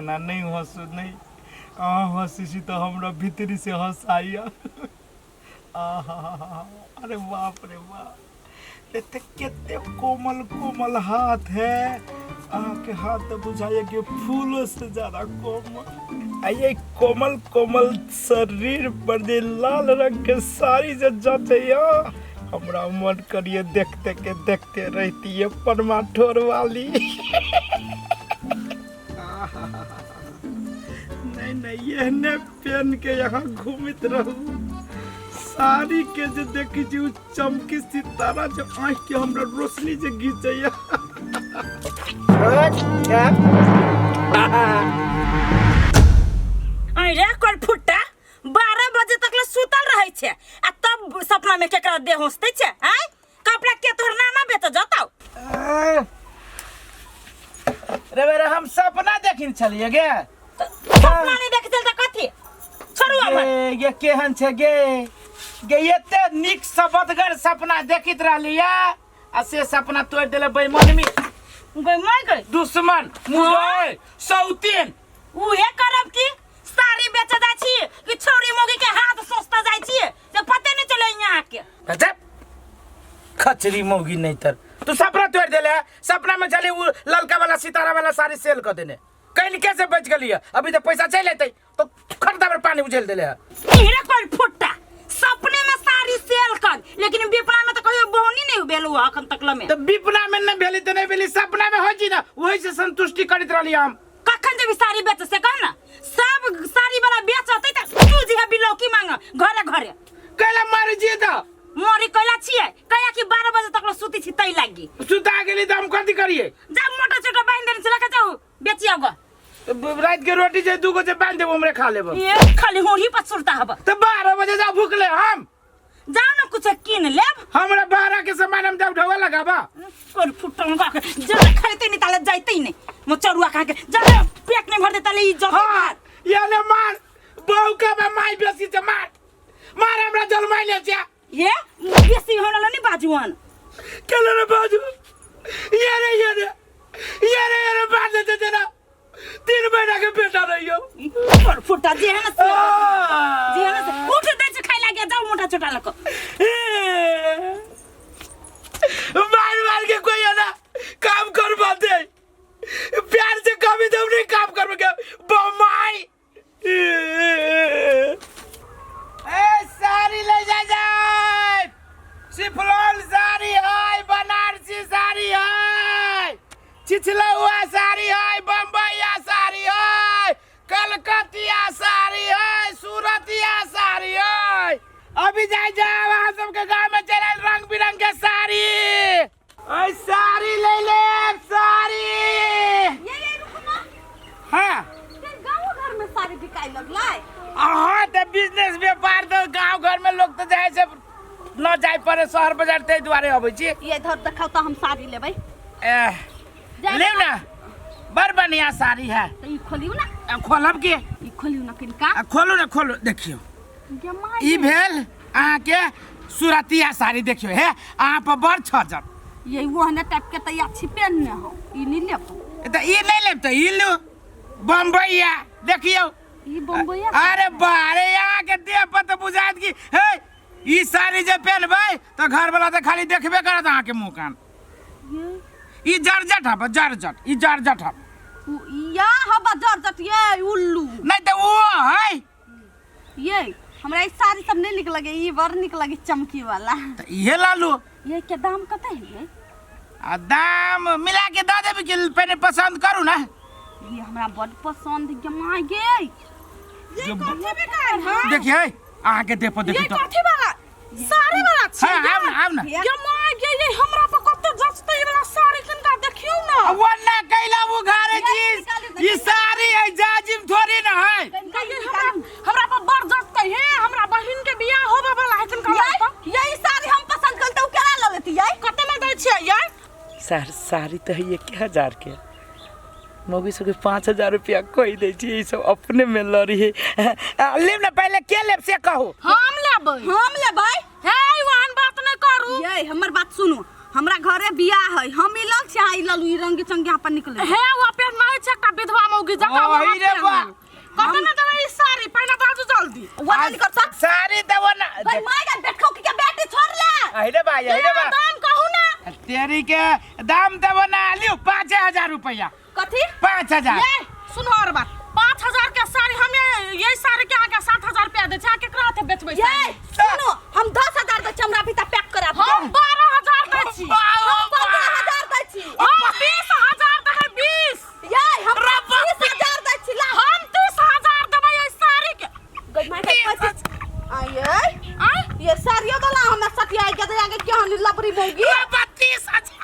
एना नहि हँसू, नहि। अहाँ हँसै छी तऽ हमरा भीतरी से हँसाइया। आहा, अरे बाप रे बाप, एते कते कोमल कोमल हाथ है अहाँके। हाथ तऽ बुझाइया कि फूलों से ज्यादा कोमल। आ ये कोमल कोमल शरीर पर जे लाल रंग के साड़ी जे जचैया, हमरा मन करिए देखते के देखते रहती परमा ठोर वाली। नहीं नहीं, एहने पेन के यहाँ घूमित रहू। साड़ी के जे देखी छी, उ चमकी सितारा जे आँख के हमरा रोशनी जे घीचैया। अरे कर फुट्टा, 12 बजे तक ले सुतल रहै छै आ तब सपना में केकरा देह होसते छै? आय, कपड़ा के तोहर नाना बेच जतौ? रे बेरे, हम सपना देखिन छलियै गे। सपना नहीं देख चल त कथी? छोड़ू हमर। गे, गे केहन छै गे? गे एते नीक सबदगर सपना देखित रहलियै आ से सपना तोड़ि देले बेईमानमी। गई माय गई। दुश्मन मुदई सौतीन। उहे करब की साड़ी बेचे जाइ छी कि छौरी मोगी के हाथ सोचता जाइ छी जे पते नहीं चले यहाँ के। गजब खचरी मौगी। नहीं तर तू सपना तोड़ देले। सपना में चली वो ललका वाला सितारा वाला साड़ी सेल कर देने कहीं कैसे बच गई है। अभी तो पैसा चल लेते तो खरीदा पर पानी उझेल देले है। इहरे कोई फुट्टा सपने में साड़ी सेल कर, लेकिन विपना में तो कहियो बोनी नहीं भेल हुआ अखन तक में। तो विपना में न भेली तो नहीं भेली, सपना में हो जी ना, वही से संतुष्टि करत रहली हम। कखन जेबी साड़ी बेचे से कह ना? सब साड़ी वाला बेचते त तू जे है बिलौकी मांग घरे घरे। कैला मारे जी तो? मोरी कैला छियै? कया कि 12 बजे तक सुती छी तै लागी। सुता गेली तो हम कथी करिए? जा, मोटा छोटा बांध देने चला के जाऊ बेचिया गो। रात के रोटी जे दूगो जे बांध देबो, हमरे खा लेबो। ये खाली होही पर सुरता हब। तो 12 बजे जा भूखले हम। जाओ ना, कुछ किन लेब। हमरा 12 के सामान हम जाऊ ढोवा लगाबा। कोन फुटंगा के जा खाइते नहीं ताले जाइते नहीं मोचरुआ खा के जा, पेट नहीं भर देता ले ई जब। हाँ, ये ले मार बहू का बा माई बेसी से मार मार, हमरा जलमाई ले जा। ये बेसी होना नहीं बाजुआन। केले रे बाजू? ये रे ये रे ये रे ये रे, बांध दे तेरा 3 महीना के बेटा रहियो। पर फुटा जे है ना से जे है ना से उठ दे से खाइ लागे, जाओ मोटा छोटा लको। मार मार के कोई है ना काम कर पाते, प्यार से कभी तुम नहीं काम कर के बमाई। ए साड़ी ले जा जाए, सिफलोन साड़ी है, बनारसी साड़ी है, छिछलौआ साड़ी है, बम्बईया साड़ी है, कलकतिया साड़ी है, सूरतिया साड़ी है। अभी जाए जाए, वहाँ सबके गांव में चले रंग बिरंग के साड़ी। ऐ साड़ी ले ले साड़ी। ये रुको ना। हाँ। फिर गांव घर में साड़ी बिकाई लगलै? हाँ, तो बिजनेस व्यापार तो गांव घर में लोग तो जाए से न जाए पड़े शहर बाजार, ताहि दुआरे अबै छी। ये इधर देखाउ तऽ हम साड़ी लेबै। एह, जाय। लेब ना, बड़ बढ़िया साड़ी है। तऽ ई खोलियौ ना। आ, खोलब के? ई खोलियौ ना कनिका। आ, खोलू ना, खोलू, देखियौ। गे माय। ई भेल अहाँके सुरतिया साड़ी, देखियौ हे, अहाँ पर बड़ छजत। ये ओहने टाइप के तऽ अच्छी पेन ने हो, ई नहीं लेब। तऽ ई नहि लेब तऽ ई लू, बम्बईया देखियौ। ई बम्बईया? अरे बारे, अहाँके देह पर तऽ बुझायत कि हे ई साड़ी जे पहनबै तऽ घरवाला तऽ खाली देखबे करत अहाँके मुँह कान। ये ई जर्जट हब, जर्जट, ई जर्जट हब। या हबा जर्जट ये उल्लू। नहीं तऽ वो है। ये हमरा ई साड़ी सब नहीं निक लगे, ई बड़ निक लगे चमकी वाला। तऽ इहे ला लू। ये के दाम कते है ये? आ दाम मिला के दऽ देबै कि पहिने पसंद करू ना। ये हमरा बड़ पसंद है माय गे। ये कथी बिकाय है? देखिए, अहाँके देह पर ये देखिए तऽ कथी वाला साड़ी वाला छी? हाँ, आउ ना, आउ ना। ये माय गे, ये हमरा पर कते जचते ये वाला साड़ी, किनका देखियौ ना। वो ना कैला वो घरे ये जी निकालू, ई साड़ी है, जाजिम थोड़ी ना है। किनका ये हमरा हमरा पर बड़ जचते हे, हमरा बहिन के बियाह होबे वाला है, किनका लगता? ये साड़ी हम पसंद करते उ केना ल लेती ये? कते में दै छियै ये? सर, साड़ी तऽ है 1000 के, मौगी सबके 5000 रुपया कहि दै छियै, ई सब अपने में लड़ी है। आ, लेब ना, पहले के लेब से कहू। हम लेबै। हम लेबै। हे, ओहन बात नहि करू। ये हमर बात सुनू, हमरा घरे बियाह है, हम ई लल छी, अहाँ ई ललू, ई रंग चंग यहाँ पर निकले। हे वो पेन नहीं छै एकटा विधवा मौगी जकाँ। ओही रे बा। कते ने देबै ई साड़ी? पहिने बाजू जल्दी। वो नहीं कर सक। साड़ी देबो ना। भाई माय का देखो कि के बेटी छोड़ ले। अहि रे भाई, अहि रे बा। दाम कहू ना। तेरी के दाम देबो ना, लियो 5000 रुपया। कथी? 5000। ये सुनो और बात, 5000 के साड़ी हम ये साड़ी के आगे 7000 रुपया दै छै, अहाँ केकरा हाथे बेचबै ये साड़ी? सुनो, हम 10,000 दै छी, हमरा भी पैक करा। हम 12,000 दै छी। हम 15,000 दै छी। हम 20,000 दै है, 20। ये हम 20,000 दै छी ला। हम 30,000 देबै एहि साड़ी के। गई माय के पैसा आये। आँय? ये साड़ियो वाला हमरा सटिया के दे आगे क्यों हनी लबरी मौगी। 30,000।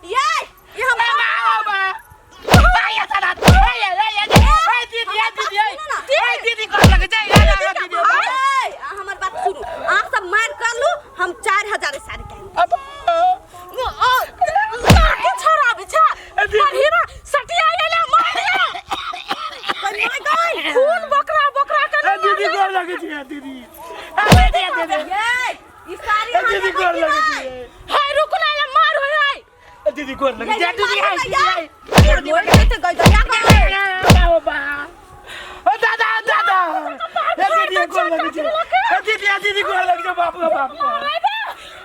ये ये हम ए, हमर बात सुनू, अहाँ सब मार कर लू, हम 4000 साड़ी के। के छोड़ाबै छै बढ़िया सटिया एला मार दिया। गई माय गई। खून बकरा बकरा के। दीदी गोर लगे छी दीदी। ये ई साड़ी अहाँ दीदी लेबै गोर कि लगे नहि? छी। हाय रुक ना, ये मार होय है। दीदी गोर लगे ये छी दीदी। मारू ना यार। मोर के गई दया गई। दादा दादा, दीदी गोर लगे छी दीदी, दीदी गोर लगे छी, बाप रे बाप।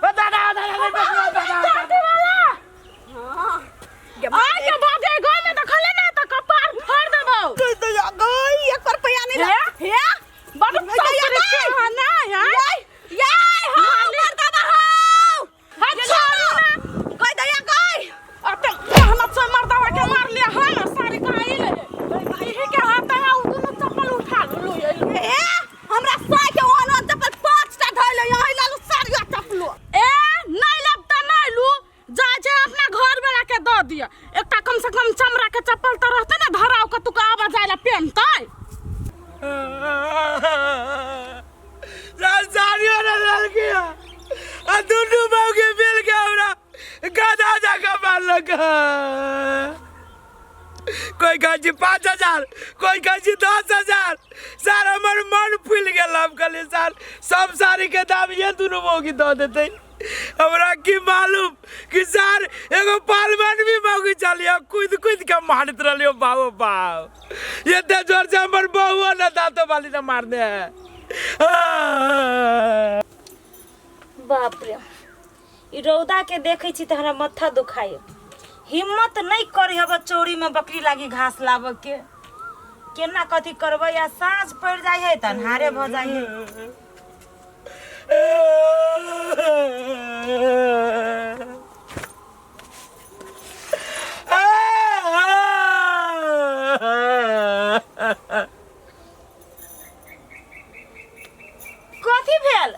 दादा दादा दादा। हां गे। आइ के बाद ए गाँव में देखले ना त कपार फोड़ देबौ। गई दया गई, एक रुपया नहीं हे? हे। बड़ गई दया चौकरी छै गई। अहाँ ना हैं? ये ये हां मर्दाबा हो। हाय छोड़ू ना। गई दया गई। अते मेहनत से मर्दावा के मार लिया है ना, साड़ी कहाँ ले यही के हाथ है, उ दुनू चप्पल उठा लू ये। हे, हमरा सौ के ओन ओन चप्पल 5 टा धइले, यही लालू साड़ियो चप्पलो। ए नहीं लेब त नहीं लू, जा छै अपना घर वाला के दऽ दिअ एकटा, कम से कम चमड़ा के चप्पल तऽ रहतै ने धराव के तुका आबऽ जाय ला पेनतै। साड़ियो ने लड़की आ दुनू मौगी मिल के हमरा गधा जकाँ मारलक। कोई कहै छी 5000, कोई कहै छी 10,000। सर हमर मन फूलि गेल। हम कहलियै सर सब साड़ी के दाम ये दुनू मौगी दऽ देतै, हमरा की मालूम कि सर एगो पालमन भी मौगी चलिए कूदि कूदि के मारैत रहलियो। बाबो बाप, एते जोर से हमर बहुओ ने दाँतो वाली ने मारने है। बाप रे, ई रौदा के देखै छी तऽ हमरा माथा दुखाय। हिम्मत नहि करी हब चोरी में बकरी लागी घास लाबऽ के, केना कथी करबै? आ साँझ पड़ि जाइ है तऽ अन्हारे भऽ जाइ है। कथी भेल?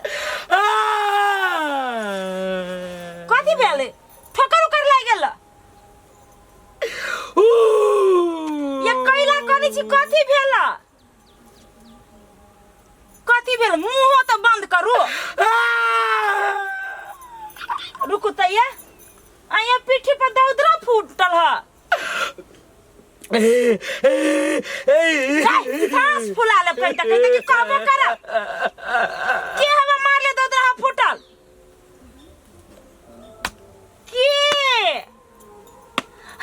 कथी भेल? ठोकर उकर लागि गेल या कैला करै छी? कथी भेल? कथी भेल? मुँहो तऽ बंद करू। रुकू तऽ, ये आया पीठी पर दौदरा फूटल ह। साँस फुला ले कहिता कहिता कि कहबो करब के हवा मारले दौदरा फूटल के?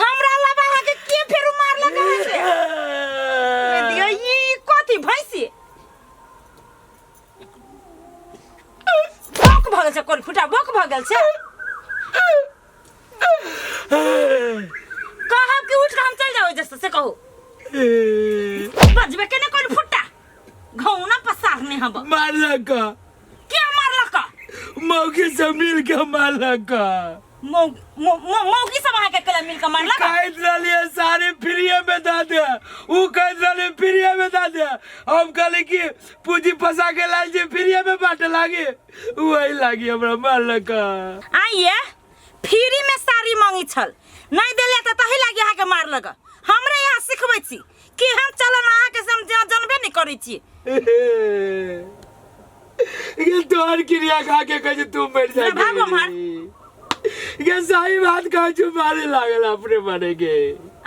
हमरा लबा अहाँके के फेरू मारलक अहाँके दियौ? ई कथी भैंसी बक भऽ गेल छै? कोन फुटा बक भऽ गेल छै? कहब कि उठ के हम चलि जाउ जैसे से कहू, बजबे के ने कोन फुटा घौना पसारने हब। मारलक। के मारलक? मौगी से मिल के मारलक। मौगी सब अहाँके कला मिल के मारलक? कहैत रहलियै साड़ी फ्रीए में दऽ दे, उ कहैत रहलियै फ्रीए में दऽ दे, हम कहली कि पूंजी फंसा के लायल छी, फ्रीए में बांटे लागी, वही लागी हमरा मारलक। आइए फ्री में साड़ी मांगी छल, नहीं देले तऽ तही लागी अहाँके मारलक। हमरे यहाँ सिखबै छी केहन चलन अहाँके से हम जनबे नहीं करै छी। ये तोहर क्रिया खा के कहै छै तू मरि जा। भागो उम्हर। ये सही बात कहै छै, मारे लागल अपने मरे के।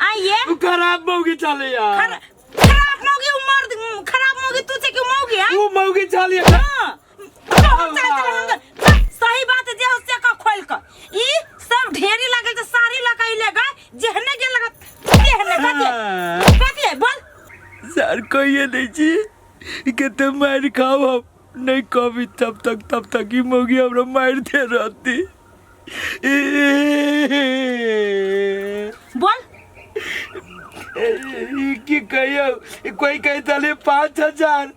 आइए उ खराब मौगी चले यार। खराब मौगी उ मर्द, खराब मौगी तू छै कि मौगी है? उ मौगी चले। हाँ। हम चल चल हम चल। सही बात जे हो से का खोल क ई सब ढेरी लागल त साड़ी लगा ई लेगा जेहने गेल लगा तेहने कथी कथी है बोल। सर कहिए नहीं छी कते मारि खाओ हम नहीं कभी तब तक ई मौगी हमरा मारि दे रहती। बोल। ई की कहियो, कोई कहत रहली 5000,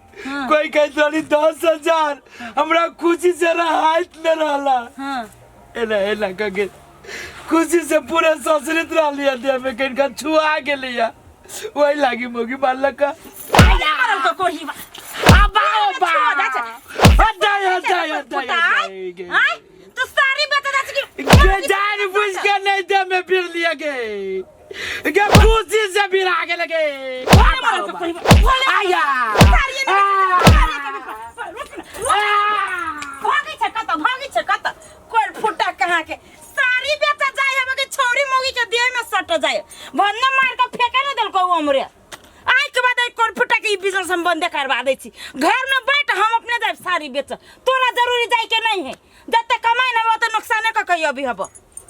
कोई कहत रहली 10,000, हमरा खुशी से राहत न रहला। हाँ। एना एना कके खुशी से पूरा ससरित रहली देह में कनिका छुआ गेलिया, वही लागी मौगी मारलक। मारल को कोही बा। अबा अबा हटाई हटाई हटाई हटाई। आय तो सारी बेटा जाच की के जान बुझ के नहीं दे में फिर लिया के के खुशी से फिर आगे लगे। भोले मारल को कोही बा। भोले आया। सारी भागै छै कत, भागै छै कत, कोई फुटा कहाँ के सारी बेटा जाय हम के छौड़ी मोगी के देह में सट जाय, भन्ना मार के फेंके न देलको उ हमरे। आइ के बाद कोई फुटा के ई बिजनेस हम बंदे करवा दै छी। घर में बैठ हम अपने जाय सारी बेच, तोरा जरूरी जाय के नहीं है, जते कमाई न होत नुकसाने क कहियो अभी हब।